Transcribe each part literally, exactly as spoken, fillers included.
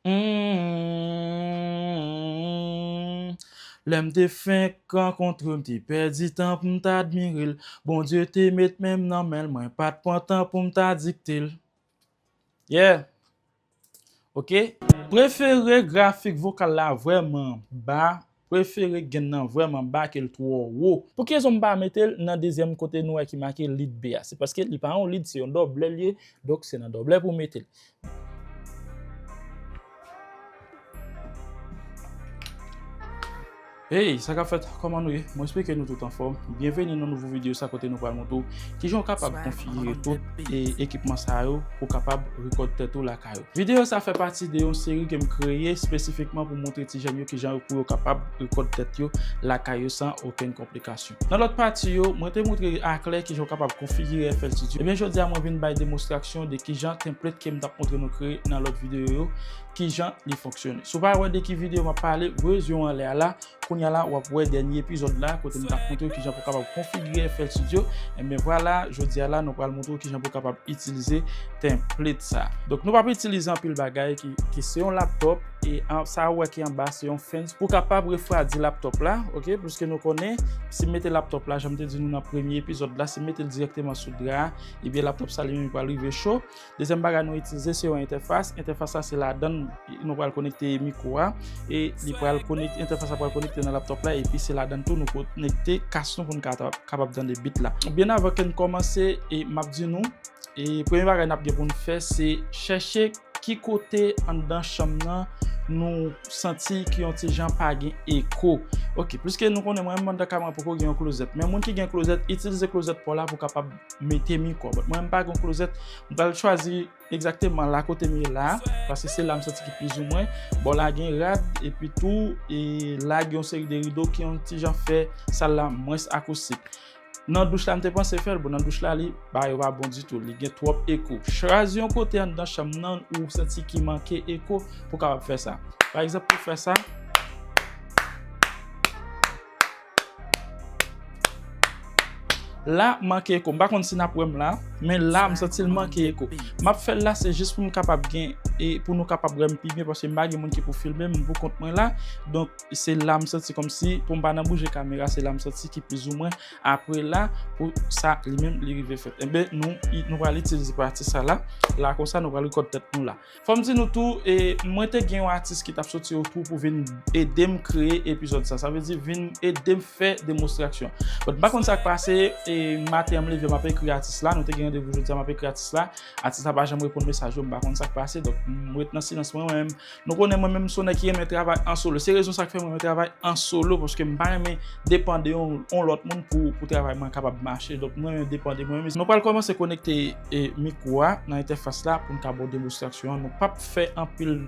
Hmm. Lè m te fenk rankontre l, m te pèdi tan pou m t admire l. Bondye te met men m nan men l, mwen pa t pran tan pou m ta dikte l. Yeah. Ok. Prefere grafik vokal la vrèman ba. Prefere gen nan vrèman ba ke l twò wo. Pou ki rezon m pa mete l nan dezyèm kote nou wè ki make lead B a? Se paske li pa yon lead, se yon dòblè l ye. Donk, se nan dòblè pou w mete l. Hey, sa k ap fèt? Kòman nou ye? Mwen espere ke nou tout anfòm. Byenveni nan nouvo videyo sa kote nou pral montre w kijan w kapab konfigire tout e, ekipman sa yo pou w kapab rekòd tèt ou lakay ou. Videyo sa fè pati de yon seri ke m kreye espesifikman pou montre ti jèn yo kijan pou yo kapab rekòd tèt yo lakay yo san okenn konplikasyon. Nan lòt pati yo, mwen te montre aklè kijan w kapab konfigire F L Studio. Ebyen, jodi a mwen vin bay demonstrasyon de kijan template ke m t ap montre nou kreye nan lòt videyo yo, kijan li fonksyone. Si w pa wè de ki videyo m ap pale, voye zye w anlè a la. Kounye a la, w ap wè dènye epizòd la, kote m t ap montre w kijan pou w kapab konfigire F L Studio. Ebyen, vwala, jodi a la, nou pral montre w kijan pou w kapab itilize template sa. Donk, nou p ap itilize anpil bagay ki, ki se yon laptop, e an, sa w wè ki anba, se yon fans pou w kapab refwadi laptop la, ok? Pliske nou konnen, si m mete laptop la, jan m te di nou nan premye epizòd la, si m mete l dirèkteman sou dra a, ebyen, laptop sa li menm li pral rive cho. Dezyèm bagay nou itilize se yon entèfas. Entèfas la se ladan l nou pral konekte mikwo a. E li pral konekte, entèfas la pral konekte nan laptop la. Epi se ladan l tou nou konekte kas nou pou n ka ta-, kapab tande beat la. Byen avan ke n kòmanse, e m ap di nou, e premye bagay n ap gen pou n fè se chèche ki kote anndan chanm nan nou santi ki yon ti jan pa gen eko. Ok, pliske nou konnen mwen menm anndan kay mwen poko gen yon klozèt. Men moun ki gen klozèt, itilize klozèt pa w la pou w kapab mete mikwo a. But mwen menm m pa gen yon klozèt, m pral chwazi egzakteman la kote m ye la, paske se la m santi ki plizoumwen. Bò la gen rad, epi tou, e la gen yon seri de rido ki yon ti jan fè sal la mwens akoustik. Nan douch la, m te panse fè l, bon, nan douch la, li, bagay yo pa bon ditou, li gen twòp eko. Chwazi yon kote anndan chanm nan ou santi ki manke eko pou w kapab fè sa. Pa egzanp, pou fè sa, la, manke eko. M pa konn si n ap wè m la, men la, m santi l manke eko. M ap fè l la, se jis pou m kapab gen, e pou nou kapab wè m pi byen, paske m pa gen moun ki pou filme m, m pou kont mwen la. Donk, se la m santi kòmsi, pou m pa nan bouje kamera, se la m santi ki plizoumwen apre la, pou sa li menm li rive fèt. Enben, nou, nou pral itilize pati sa la, la konsa, nou pral rekòd tèt nou la. Fò m di nou tou, e, mwen te gen yon atis ki t ap soti otou pou vin ede m kreye epizòd sa. Sa vle di vin ede m fè demonstrasyon. But m pa konn sa k pase, e, maten an m leve m ap ekri atis la. Nou te gen randevou jodi a, m ap ekri atis la. Atis la pa janm reponn mesaj yo, m pa konn sa k pase. Donk, m ret nan silans mwen, mwen menm. Nou konnen mwen menm m se yon nèg ki renmen travay an solo. Se rezon sa k fè mwen renmen travay an solo, paske m pa renmen depann de yon, yon lòt moun pou, pou travay mwen kapab mache. Donk, mwen renmen depann de mwen menm. Nou pral kòmanse konekte, e, mikwo a nan entèfas la pou n ka ba w demonstrasyon an. Nou p ap fè anpil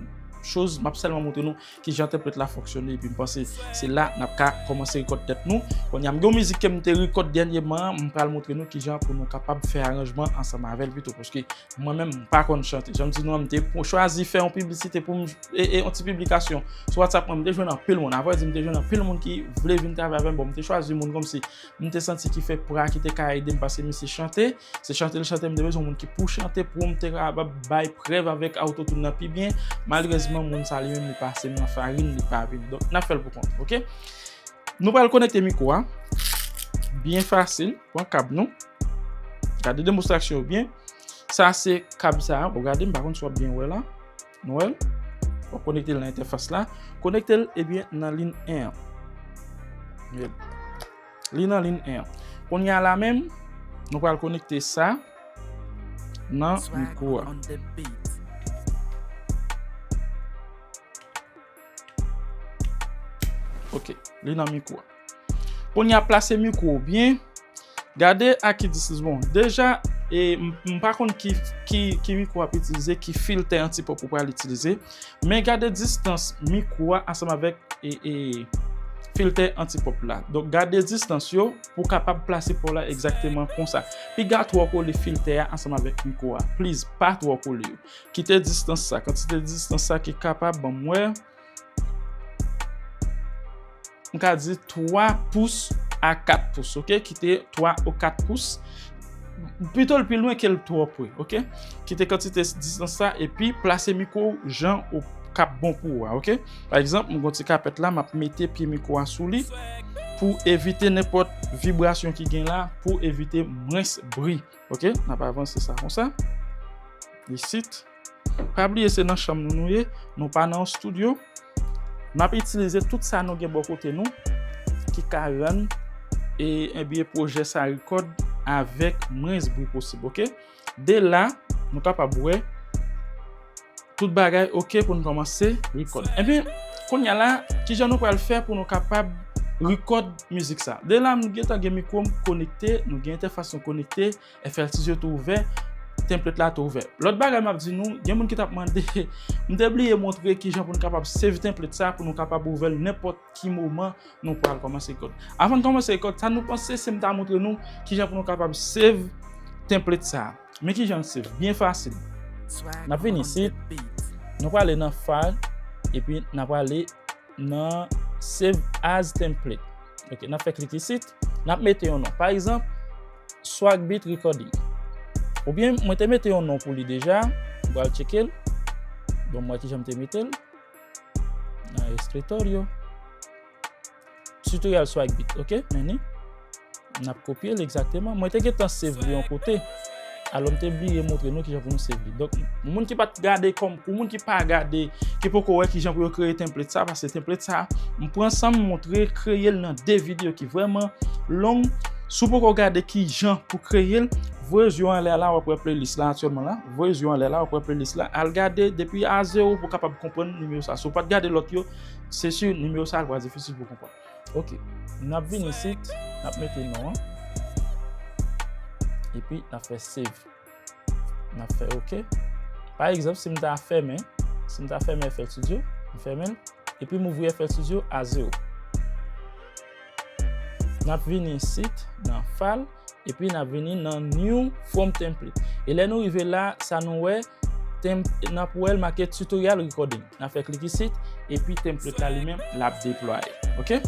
choz, m ap sèlman montre nou kijan template la fonksyone, epi m panse se la n ap ka kòmanse rekòd tèt nou. Kounye a, m gen yon mizik ke m te rekòd dènyèman an, m pral montre nou kijan pou nou kapab fè aranjman ansanm avè l pito, paske mwen menm, m pa konn chante. Jan m di nou an, m te pou chwazi fè yon piblisite pou m, e, e, yon ti piblikasyon sou WhatsApp mwen, m te jwenn anpil moun. Avrèdi, m te jwenn anpil moun ki vle vin travay avè m. Bon, m te chwazi moun kòmsi m te santi ki fè pra, ki te ka ede m, paske misye chante. Se chante l chante, m te bezwen moun ki pou chante pou m te kapab bay prèv avèk autotune nan pi byen. Malerezman, moun sa li menm li pase m nan farin, li pa vini. Donk, n ap fè l pou kont, ok? Nou pral konekte mikwo a. Byen fasil, pran kab nou. Gade demonstrasyon yo byen. Sa se kab sa a. Ou gade, m pa konn si w ap byen wè la. Nou wè l? W ap konekte l nan entèfas la. Konekte l, ebyen, nan lin en an. Li nan lin en an. Kounye a la menm, nou pral konekte sa nan mikwo a. Ok, li nan mikwo a. Kounye a, plase mikwo w byen. Gade a ki distans. Bon, deja, e, m, m pa konn ki, ki, ki mikwo w ap itilize, ki filtè anti-pop ou pral itilize. Men gade distans mikwo a ansanm avèk, e, e, filtè anti-pop la. Donk, gade distans yo pou w kapab plase pa w la egzakteman konsa. Piga twò kole filtè a ansanm avèk mikwo a. Please, pa twò kole yo. Kite distans sa, kantite distans sa ki kapab ban m wè. M ka di twa pous a kat pous, ok? Kite twa ou kat pous. Pito l pi lwen ke l twò pre, ok? Kite kantite distans sa epi plase mikwo w jan ou k ap bon pou ou a, oke? Pa egzanp, m gon ti kapèt la, m ap mete pye mikwo a sou li pou evite nenpòt vibrasyon ki gen la, pou evite mwens bri, oke? N ap avanse sa konsa. Isit. Pa bliye se nan chanm nou nou ye, nou pa nan yon estidyo. N ap itilize tout sa nou gen bò kote nou ki ka rann e, ebyen, pwojè sa rekòd avèk mwens bri posib, oke? De la, nou kapab wè tout bagay oke pou n kòmanse rekòd. Ebyen, kounye a la, kijan nou pral fè pou nou kapab rekòd mizik sa? De la, nou gentan gen mikwo m konekte, nou gen entèfas nou konekte, F L Studio tou ouvè, template la tou ouvè. Lòt bagay m ap di nou, gen moun ki t ap mande, m te bliye montre kijan pou n kapab save template sa, pou nou kapab ouvè l nenpòt ki moman nou pral kòmanse rekòd. Avan n kòmanse rekòd, sa nou panse si m ta montre nou kijan pou nou kapab save template sa? Men kijan l save, byen fasil. N ap vin isit, nou prale nan File, epi n ap prale nan Save as Template. Oke, n ap fè klik isit, n ap mete yon non. Pa egzanp, Swag Beat Recording. Oubyen, mwen te mete yon non pou li deja, m pral tcheke l. Bon, m wè kijan m te mete l. Nan eskritorio. Tutorial Swag Beat, oke? Men ni. N ap kopye l egzakteman. Mwen te gentan save li yon kote. Alò, m te bliye montre nou kijan pou nou save li. Donk, pou moun ki pa t gade kòm, pou moun ki pa gade, ki poko wè kijan pou yo kreye template sa, paske template sa, m pran san m montre, kreye l nan de videyo ki vrèman long. Si w poko gade kijan pou kreye l, voye zye w anlè a la, w ap wè playlist la aktyèlman la. Voye zye w anlè a la, w ap wè playlist la. Al gade depi a zewo pou w kapab konprann nimewo sa. Si w pa t gade lòt yo, se si nimewo sa a pral difisil pou w konprann. Oke. N ap vin isit, n ap mete non an. Epi n ap fè save. N ap fè oke. Pa egzanp, si m ta fèmen, si m ta fèmen F L Studio, m fèmen l, epi m ouvri F L Studio a zewo. N ap vini isit, nan File, epi n ap vini nan New from Template. E lè nou rive la, sa nou wè, tem-, n ap wè l make Tutorial Recording. N ap fè klik isit, epi template la li menm, l ap deplwaye. Oke?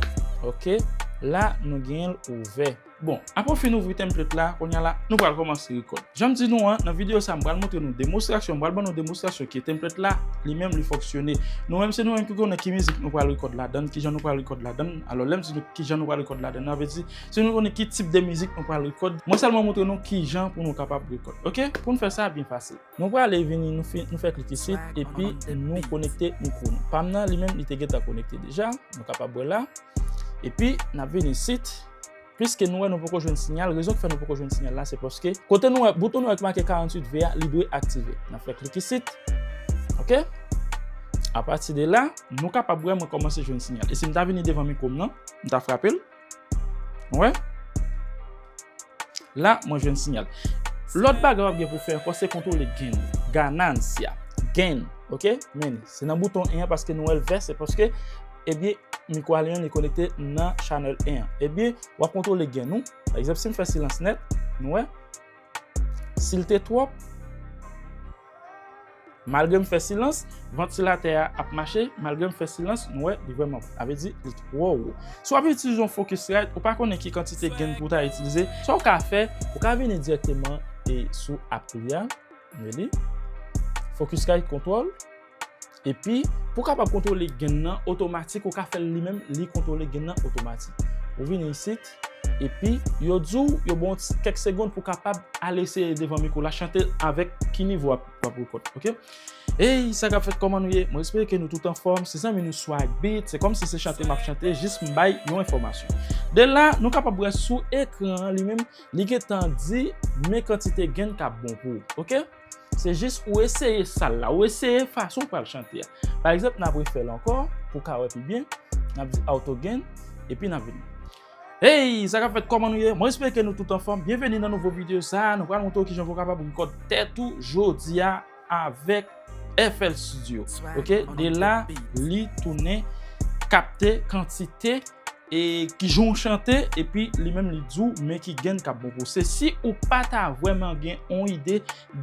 Oke. La, nou genyen l ouvè. Bon, apre w fin ouvri template la, kounye a la, nou pral kòmanse rekòd. Jan m di nou an, nan videyo sa, m pral montre nou demonstrasyon, m pral ban nou demonstrasyon ke template la, li menm, li fonksyone. Nou menm, se nou menm ki konnen ki mizik nou pral rekòd ladan l, kijan nou pral rekòd ladan l. Alò, lè m di nou kijan nou pral rekòd ladan l, sa vle di, se nou konnen ki tip de mizik nou pral rekòd. Mwen sèlman montre nou kijan pou nou kapab rekòd. Oke? Pou n fè sa, byen fasil. Nou prale vini, nou fi-, nou fè klik isit, epi nou konekte mikwo nou. Pa m nan, li menm, li te gentan konekte deja. Nou kapab wè la. Epi, n ap vini isit. Piske nou wè nou poko jwenn siyal, rezon ki fè nou poko jwenn siyal la, se paske kote nou wè, bouton nou wè ki make karanntuit V a, li dwe aktive. N ap fè klik isit. Oke? Apati de la, nou kapab wè mwen kòmanse jwenn siyal. E si m ta vini devan mikwo m nan, m ta frape l. Nou wè? La, mwen jwenn siyal. Lòt bagay w ap gen pou fè ankò, se kontwole gain ou. Ganancia. Gain. Oke? Men, se nan bouton en an paske nou wè l vè, se paske, ebyen, mikwo a li menm li konekte nan channel en an. Ebyen, w ap kontwole gain ou. Pa egzanp, si m fè silans nèt, nou wè, si l te twòp, malgre m fè silans, vantilatè a ap mache, malgre m fè silans, nou wè, li vrèman bon. Sa vle di, li twò wo. Si w ap itilize yon Focusrite, ou pa konnen ki kantite gain pou w ta itilize, sa w ka fè, ou ka vini dirèkteman e sou app li a, rele Focusrite Control. Epi, pou w kapab kontwole gain nan otomatik, ou ka fè l li menm, li kontwole gain nan otomatik. Ou vini isit, epi yo di w, yo ba w ti kèk segonn pou w kapab al eseye devan mikwo la, chante avèk ki nivo w ap, w ap rekòd, oke? Ey, sa k ap fèt, kòman nou ye? Mwen espere ke nou tout anfòm. Se zanmi nou Swag Beat, se kòmsi se chante m ap chante, jis m bay yon enfòmasyon. De la, nou kapab wè sou ekran an li menm, li gentan di men kantite gain k ap bon pou ou, oke? Se jis ou eseye sa l la, ou eseye fason w pral chante a. Pa egzanp, n ap refè l ankò, pou w ka wè pi byen. N ap di auto gain, epi n ap vini. Hey, sa k ap fèt, kòman nou ye? Mwen espere ke nou tout anfòm. Byenveni nan nouvo videyo sa a. Nou pral montre w kijan pou w kapab rekòd tèt ou jodi a avèk F L Studio. Oke, de la, li tounen kapte kantite e ki jan w chante, epi li menm li di w men ki grenn k ap bon pou ou. Se si ou pa ta vrèman gen yon ide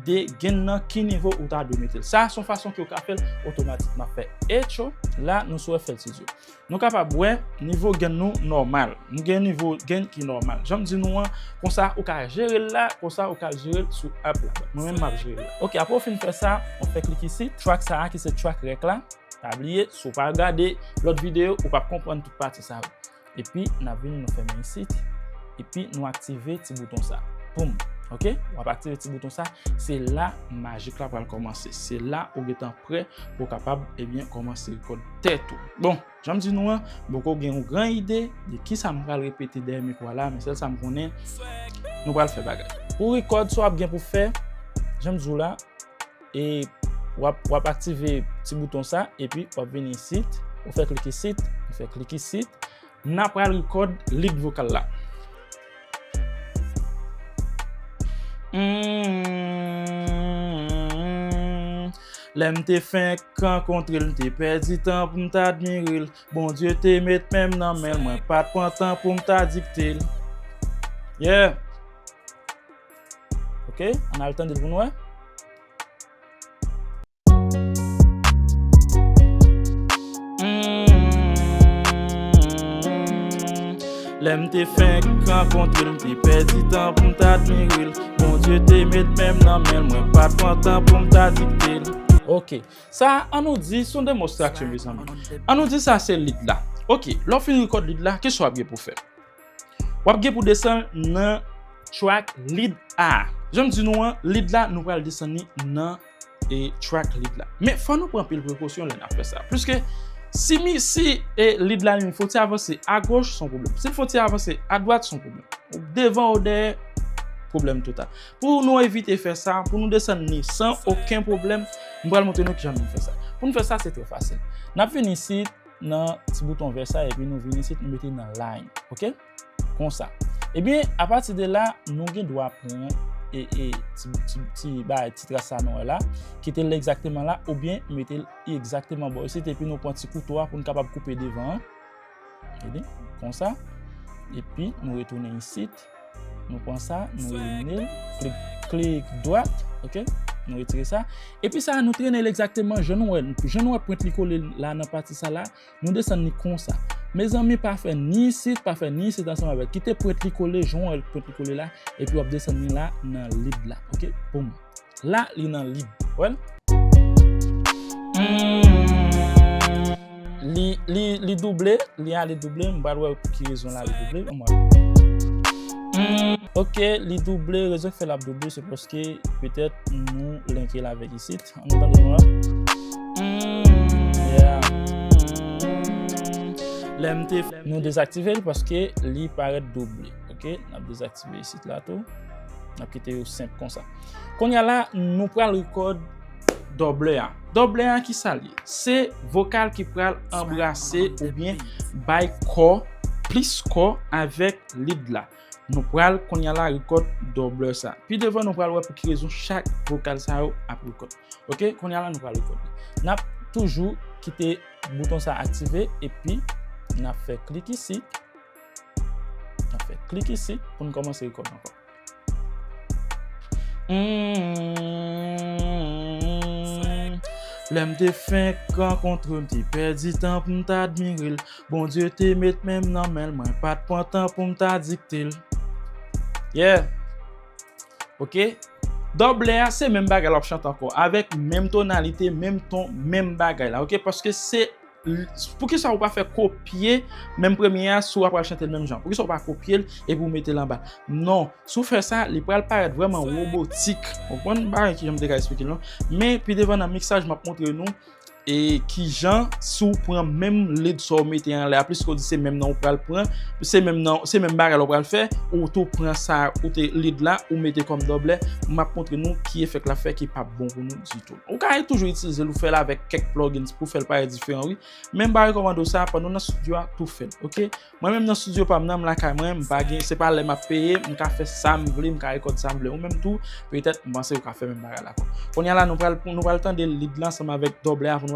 de grenn nan, ki nivo ou ta dwe mete l. Sa a se yon fason ke w ka fè l otomatik. M ap fè echo, la nou sou F L Studio. Nou kapab wè nivo grenn nou nòmal. Nou gen nivo grenn ki nòmal. Jan m di nou an, konsa ou ka jere l la, konsa ou ka jere l sou app la. Mwen menm m ap jere l la. Ok, apre w fin fè sa, ou fè klik isit, track sa a ki se track rec la. Pa bliye, si w pa gade lòt videyo, ou p ap konprann tout pati sa yo. Epi, n ap vini, nou fèmen isit. Epi, nou aktive ti bouton sa. Poum. Ok? W ap aktive ti bouton sa. Se la majik la pral kòmanse. Se la ou gentan prè pou w kapab, ebyen, kòmanse rekòd tèt ou. Bon, jan m di nou an, m poko gen yon gran ide de kisa m pral repete dèyè mikwo a la, men sèl sa m konnen, nou pral fè bagay. Pou rekòd, sa w ap gen pou fè, jan m di w la, e w ap, w ap aktive ti bouton sa, epi w ap vini isit, ou fè klik isit, ou fè klik isit, n a pral rekòd lead vokal la. Hmm, lè m te fenk rankontre l, m te pèdi tan pou m t admire l. Bondye te met men m nan men l, mwen pa t pran tan pou m ta dikte l. Yeah. Ok, ann al tande l pou nou wè. Hmm, lè m te fenk rankontre l, m te pèdi tan pou m ta admire l. Bondye te met men m nan men l, mwen pa t pran tan pou m ta dikte l. Ok, sa a, ann nou di, se yon demonstraksyon, mezanmi. Ann nou di sa se lead la. Ok, lè w fin rekòd lead la, kisa w ap gen pou fè? W ap gen pou desann nan track lead a. Jan m di nou an, lead la, nou pral desann li nan, e, track lead la. Men fò nou pran anpil prekosyon lè n ap fè sa. Piske si mi, si, e, lead la li menm fò ti avanse agoch, se yon pwoblèm. Si l fò ti avanse adwat, se yon pwoblèm. Devan ou dèyè, pwoblèm total. Pou nou evite fè sa, pou nou desann li san okenn pwoblèm, m pral montre nou kijan nou fè sa. Pou nou fè sa, se trè fasil. N ap vin isit, nan ti bouton vè sa, epi nou vin isit, nou mete nan line, ok? Konsa. Ebyen, apati de la, nou gen dwa pran e, e, ti, ti, ti, ba, ti tras sa nou wè la, kite l egzakteman la, oubyen mete l egzakteman bò isit, epi nou pran ti kouto a pou n kapab koupe devan an. Gade, konsa. Epi, nou retounen isit. Nou pran sa, nou elimine l. Klik, klik dwat, ok? Nou retire sa. Epi sa, nou trennen l egzakteman jan nou wè, jan nou wè pwent li kole la nan pati sa la. Nou desann li konsa. Mezanmi, pa fè ni isit, pa fè ni isit ansanm avè l. Kite pwent li kole, jan w wè pwent li kole la, epi w ap desann li la nan lead la. Ok? Poum. La, li nan lead. Wè l? Hmm. Li, li, li double, li ale double, m pral wè pou ki rezon l ale double. Ann wè. Hmm. Ok, li double, rezon ki fè l ap double, se paske petèt nou linke l avèk isit. Ann tande nou la. Yeah. Lè m te f-, nou dezaktive l paske li parèt double. Ok, n ap dezaktive isit la tou. N ap kite yo senp konsa. Kounye a la, nou pral rekòd double a. Double a, ki sa l ye? Se vokal ki pral anbrase oubyen bay kò, plis kò avèk lead la. Nou pral kounye a la rekòd double sa. Pi devan, nou pral wè pou ki rezon chak vokal sa yo ap rekòd. Ok, kounye a la nou pral rekòd li. N ap toujou kite bouton sa aktive epi n ap fè klik isit. N ap fè klik isit pou n kòmanse rekòd ankò. Hmm. Lè m te fenk rankontre l, m te pèdi tan pou m ta admire l. Bondye te met men m nan men l, mwen pa t pran tan pou m ta dikte l. Yeah. Ok? Double a, se menm bagay la w ap chante ankò, avèk menm tonalite, menm ton, menm bagay la. Ok? Paske se, poukisa ou pa fè kopye menm premye a si w ap pral chante l menm jan? Poukisa ou pa kopye l epi w mete l anba? Non. Si w fè sa, li pral parèt vrèman wobotik. Ou konprann bagay ki jan m te ka eksplike l non. Men pi devan nan miksaj, m ap montre nou e kijan, si w pran menm lead sa w mete anlè a, plis ke w di se menm nan ou pral pran, se menm nan, se menm bagay la w pral fè, ou tou pran sa ou te lead la, ou mete kòm double, m ap montre nou ki efè k l ap fè ki p ap bon pou nou ditou. Ou ka toujou itilize l, ou fè l avèk kèk plugins pou fè l parèt diferan, wi. Men m pa rekòmande w sa, pandan w nan estidyo a, tou fè l, ok? Mwen menm nan estidyo pa m nan, m lakay mwen, m pa gen, se pa lè m ap peye, m ka fè sa m vle, m ka rekòd sa m vle. Ou menm tou, petèt, m panse ou ka fè menm bagay la. Kounye a la, nou pral, nou pral tande lead la ansanm avèk double a pou n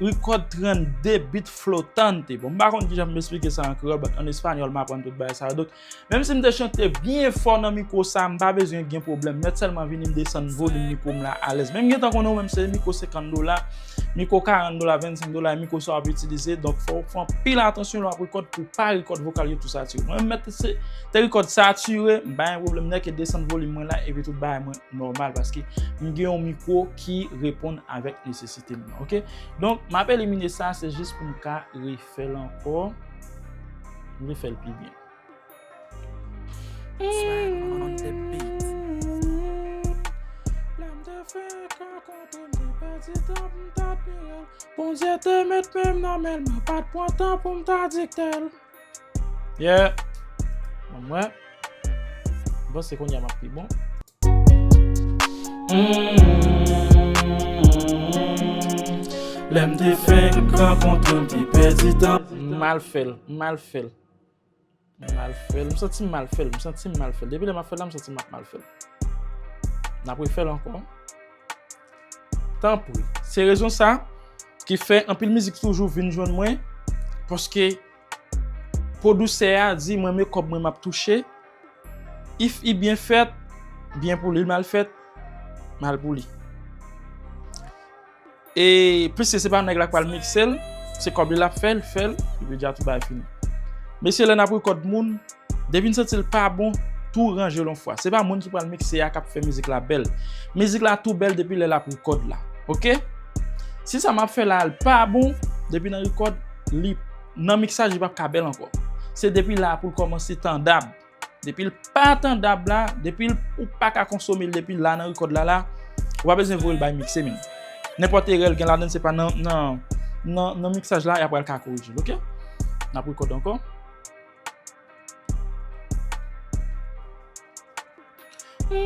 Record trannde beat flotante. Bon, m pa konn kijan pou m esplike sa an kreyòl, but an espanyòl, m aprann tout bagay sa yo. Donk, menm si m te chante byen fò nan mikwo sa, m pa bezwen gen pwoblèm nèt, sèlman vini m desann volim mikwo m la alèz. Men m gentan konnen ou menm se mikwo senkant dola, mikwo karant dola, vennsenk dola, mikwo sa w ap itilize. Donk, fò w fè anpil atansyon lè w ap record pou w pa record vokal yo tou satire. Mwen menm mèt se te record satire, m pa gen pwoblèm, nèk e desann volim mwen la, epi tout bagay mwen nòmal, paske m gen yon mikwo ki reponn avèk nesesite m nan, oke? Donk, m ap elimine sa, se jis pou m ka refè l ankò. M vle fè l pi byen. Swag on the beat. Lè m te fenk rankontre m, te pèdi tan pou m t admire l. Bondye te met men m nan men l, mwen pa t pran tan pou m t adikte l. Yeah. Bon, mwen, m panse kounye a m ap pi bon. Mm. Lè m te fenk rankontre m, te pèdi tan. M mal fè l, m mal fè l. M mal fè l, m santi m mal fè l, m santi m mal fè l. Depi lè m ap fè l la, m santi m ap mal fè l. N ap refè l ankò. Tanpri. Se rezon sa ki fè anpil mizik toujou vin jwenn mwen, paske pwodisè a di mwen men kòb mwen m ap touche. If i byen fèt, byen pou li, mal fèt, mal pou li. E piske se pa nèg la k pral mikse l, se kòb li l ap fè, l fè l, epi deja tout bagay fini. Mesye, lè n ap rekòd moun, depi n santi l pa bon, tou ranje l yon fwa. Se pa moun ki pral mikse a k ap fè mizik la bèl. Mizik la tou bèl depi lè l ap rekòd la. Oke? Si sa m ap fè la, l pa bon, depi nan rekòd, li, nan miksaj, li p ap ka bèl ankò. Se depi la pou l kòmanse tandab. Depi l pa tandab la, depi l, ou pa ka konsome l depi la nan rekòd la la, ou pa bezwen voye l bay mikse menm. Nenpòt erè l gen ladan l, se pa nan, nan, nan, nan miksaj la, y ap pral ka korije l, oke? N ap rekòd ankò. Lè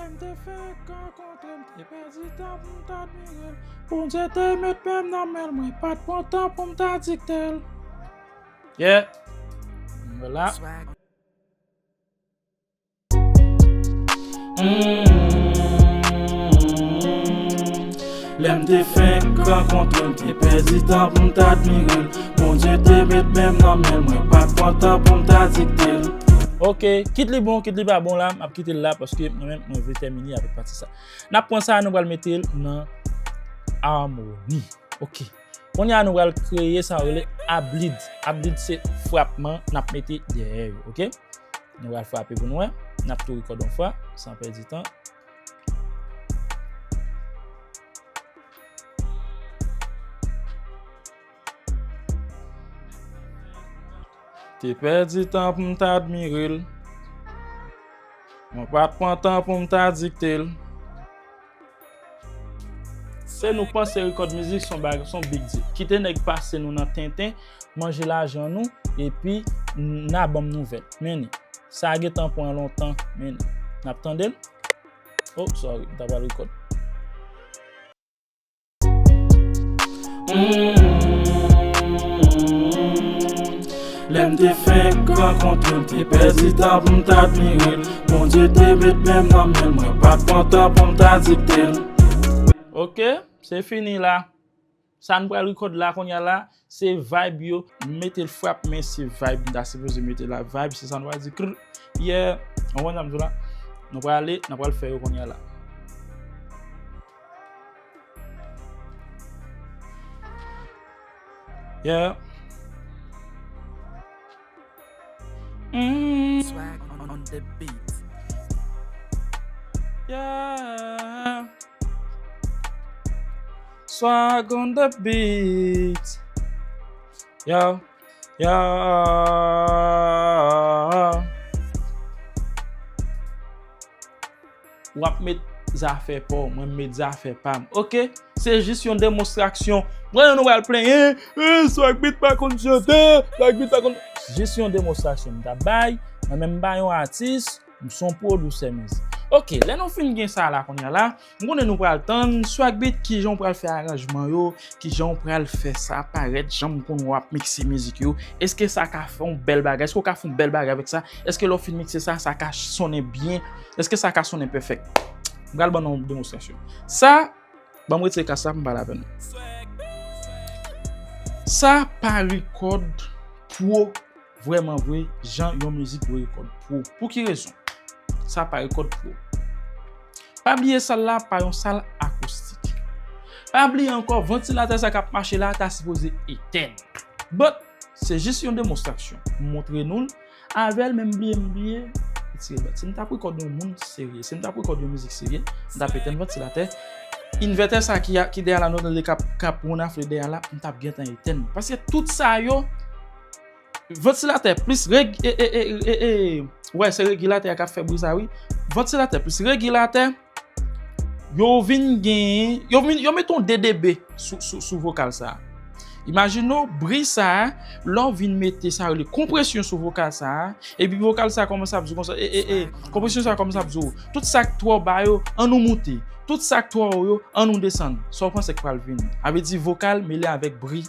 m te fenk rankontre m, te pèdi tan pou m t admire l. Bondye te met men m nan men l, mwen pa t pran tan pou m t adikte l. Yeah. Vwala. Swag. Mm. Lè m te fenk rankontre l, m te pèdi tan pou m t admire l. Bondye te met men m nan men l, mwen pa t pran tan pou m t adikte l. Oke, kit li bon, kit li pa bon la, m ap kite l la paske mwen menm, mwen vle tèmine avèk pati sa. N ap pran sa, nou pral mete l nan amoni. Oke. Kounye a nou pral kreye sa yo rele ablid. Ablid se frapman n ap mete dèyè yo, oke? Nou pral frape pou nou wè. N ap tou rekòd yon fwa, san pèdi tan. Te pèdi tan pou m t admire l. Mwen pa t pran tan pou m t adikte l. Se nou panse rekòd mizik se yon bagay, se yon big deal. Kite nèg pase nou nan tenten, manje lajan nou, epi n a ban m nouvèl. Men ni. Sa gentan pran lontan, men ni. N ap tande l? Oh, sorry, m ta pral rekòd. Mm. Lè m te fenk rankontre m, te pèdi tan pou m t admire l. Bondye te met men m nan men l, mwen pa t pran tan pou m t adikte l. Oke, se fini la. Sa n pral rekòd la kounye a la, se vibe yo, mete l frap, men se vibe, m ta sipoze mete la vibe, se sa n pral di, krr, yeah, w konprann sa m di w la? Nou pral ale, n pral fè yo kounye a la. Yeah. Mm. Swag on the beat. Yeah. Swag on the beat. Yo, yo. W ap met zafè pa w, mwen m met zafè pa m. Oke? Se jis yon demonstrasyon. Mwen, nou pral plenyen, eh, Swag Beat pa konn chante, Swag Beat pa konn. Jis yon demonstrasyon m t ap bay, mwen menm m pa yon atis, m se yon pwodisè mizik. Oke, lè nou fin gen sa la kounye a la, m konnen nou pral tann Swag Beat, kijan w pral fè aranjman yo, kijan w pral fè sa parèt, jan m konnen w ap mikse mizik yo. Èske sa ka fè yon bèl bagay? Èske w ka fè yon bèl bagay avèk sa? Èske lè w fin mikse sa, sa ka sonnen byen? Èske sa ka sonnen pèfèk? M pral ban nou yon demonstrasyon. Sa, ban m retire kas la pou m pale avè nou. Sa pa rekòd pwo, vrèman vre, jan yon mizik dwe rekòd pwo. Pou ki rezon? Sa pa rekòd pwo. Pa bliye sal la pa yon sal akoustik. Pa bliye ankò, vantilatè sa k ap mache la ta sipoze etèn. But, se jis yon demonstrasyon. M montre nou l. Avè l, men m bliye, m bliye retire bat. Si m t ap rekòd yon moun serye, si m t ap rekòd yon mizik serye, m t ap etèn vantilatè. Envètè sa ki, a- ki dèyè la, nou tande k ap, k ap wonn afle dèyè la, m t ap gentan etèn. Paske tout sa yo, vantilatè plis reg-, e, e, e, e, e, wè, se regilatè a k ap fè bri sa, wi. Vantilatè plis regilatè, yo vin gen, yo vin, yo mete yon de dB sou, sou, sou vokal sa a. Imajine w, bri sa a, lè w vin mete sa yo rele konpresyon sou vokal sa a, epi vokal sa a kòmanse ap di w konsa, e, e, e, konpresyon sa a kòmanse ap di w, tout sa k twò ba yo, ann nou moute. Tout sa k twò wo yo, ann nou desann. Sa w panse k pral vini? A vle di vokal mele avèk bri.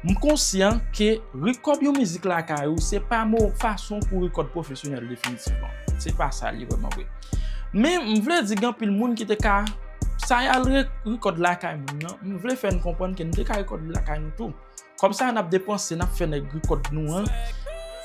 M konsyan ke rekòd yon mizik lakay ou, se pa mo fason pou rekòd pwofesyonèl definitivman. Se pa sa li vrèman vre. Men, m vle di gen anpil moun ki te ka, sa y al re- rekòd lakay moun nan, m vle fè n konprann ke nou te ka rekòd lakay nou tou. Kòb sa a n ap depanse, n ap fè nèg rekòd nou an,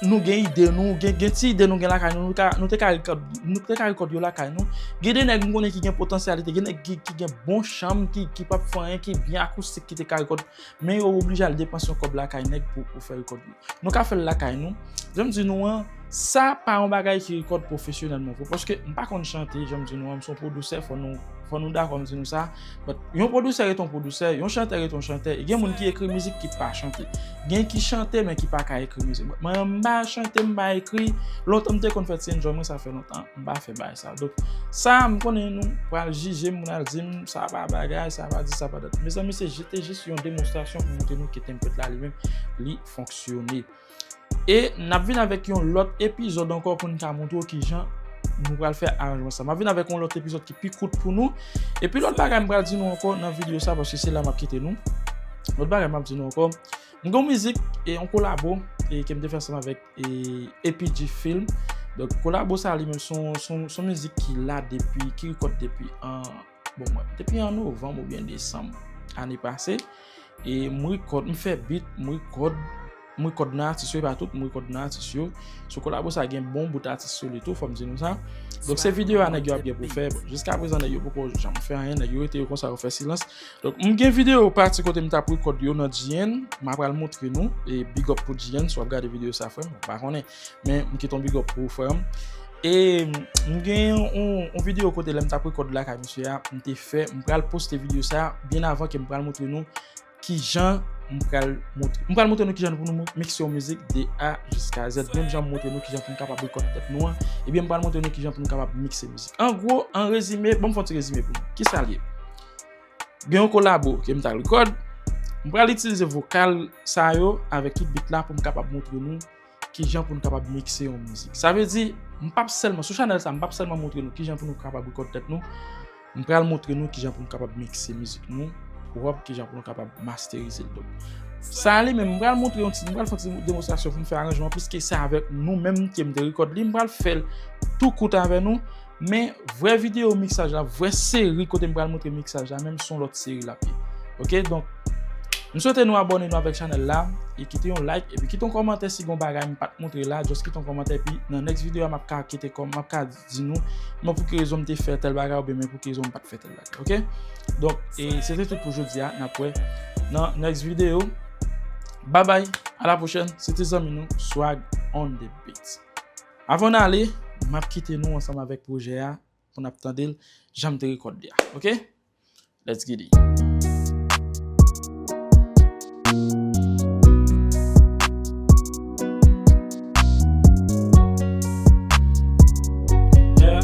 nou gen ide nou, gen, gen ti ide nou gen lakay nou, nou ka, nou te ka rekòd, nou te ka rekòd yo lakay nou. Gen de nèg m konnen ki gen potansyalite, gen nèg ki, ki gen bon chanm, ki, ki p ap fè anyen, ki byen akoustik, ki te ka rekòd, men yo oblije al depanse yon kòb lakay nèg pou, pou fè rekòd yo. Nou ka fè l lakay nou. Jan m di nou an, sa pa yon bagay ki rekòd pwofesyonèlman vre, paske m pa konn chante, jan m di nou an, m se yon pwodisè, fò nou, fò nou dakò m di nou sa. But yon pwodisè rete yon pwodisè, yon chantè rete yon chantè. Gen moun ki ekri mizik ki pa chante. Gen ki chante men ki pa ka ekri mizik. But mwen, m pa chante, m pa ekri. Lontan m te konn fè ti enjoy mwen, sa fè lontan m pa fè bagay sa. Donk, sa m konnen nou pral jije m, moun al di m, sa pa bagay, sa pa di, sa pa dat. Mezanmi, se jete jis yon demonstrasyon pou montre nou ke template la li menm, li fonksyone. E n ap vin avèk yon lòt epizòd ankò pou n ka montre w kijan nou pral fè aranjman sa. M ap vin avèk yon lòt epizòd ki pi kout pou nou. Epi lòt bagay m pral di nou ankò nan videyo sa, paske se la m ap kite nou. Lòt bagay m ap di nou ankò, m gen yon mizik e yon kolabo e ke m te fè ansanm avèk e, A P G Film. Donk, kolabo sa li menm se yon, se yon, se yon mizik ki la depi, ki rekòd depi an, bon, mwen, depi an novanm oubyen desanm ane pase. E m rekòd, m fè beat, m rekòd, m rekòd nan atis yo, e pa tout, m rekòd nan atis yo. Sou kolabo sa gen bon bout atis sou li tou, fò m di nou sa. Donk, se videyo a nèg yo ap gen pou fè. Bon, jiska prezan, nèg yo poko janm fè anyen, nèg yo rete yo konsa, yo fè silans. Donk, m gen videyo pati kote m t ap rekòd yo nan G N, m ap pral montre nou, e big up pou G N, si w ap gade videyo sa, frè m, m pa konnen, men m kite yon big up pou ou, frè m. E m gen yon, yon videyo kote lè m t ap rekòd lakay misye a, m te fè, m pral poste videyo sa, byen avan ke m pral montre nou kijan m pral montre, m pral montre nou kijan pou nou mikse yon mizik de A jiska Z, menm jan m montre nou kijan pou nou kapab rekòd tèt nou an, ebyen m pral montre nou kijan pou nou kapab mikse mizik. An gwo, an rezime, ban m fè yon ti rezime pou nou. Kisa l ye? Gen yon kolabo ke m t al rekòd. M pral itilize vokal sa yo avèk tout beat la pou m kapab montre nou kijan pou nou kapab mikse yon mizik. Sa vle di, m p ap sèlman, sou chanèl sa, m p ap sèlman montre nou kijan pou nou kapab rekòd tèt nou, m pral montre nou kijan pou nou kapab mikse mizik nou pwòp, kijan pou nou kapab masterize l. Donk, sa li menm, m pral montre yon ti, m pral fè yon ti demonstrasyon pou m fè aranjman, piske se avèk nou menm ke m te rekòd li, m pral fè l tou kout avè nou. Men vrè videyo miksaj la, vrè seri kote m pral montre miksaj la, menm se yon lòt seri l ap ye. Oke, donk, m swete nou abòne nou avèk chanèl la, e kite yon like, epi kite yon kòmantè si gen yon bagay m pa t montre la, just kite yon kòmantè, epi nan next videyo a, m ap ka kite kòm, m ap ka di nou, men pou ki rezon m te fè tèl bagay, oubyen men pou ki rezon m pa t fè tèl bagay, oke? Donk, e se te tout pou jodi a, n ap wè nan next videyo. Bye bye, à la prochaine, se te zanmi nou, Swag on the beat. Avan n ale, m ap kite nou ansanm avèk pwojè a pou n ap tande l jan m te rekòd li a. Oke? Let's get it. Yeah.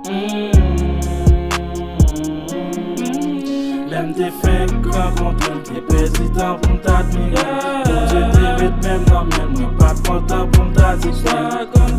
Mm. Lè m te fenk rankontre l, te pèdi tan pou m t admire l. Bondye te met men m nan men l, mwen pa t pran tan pou m t adikte l.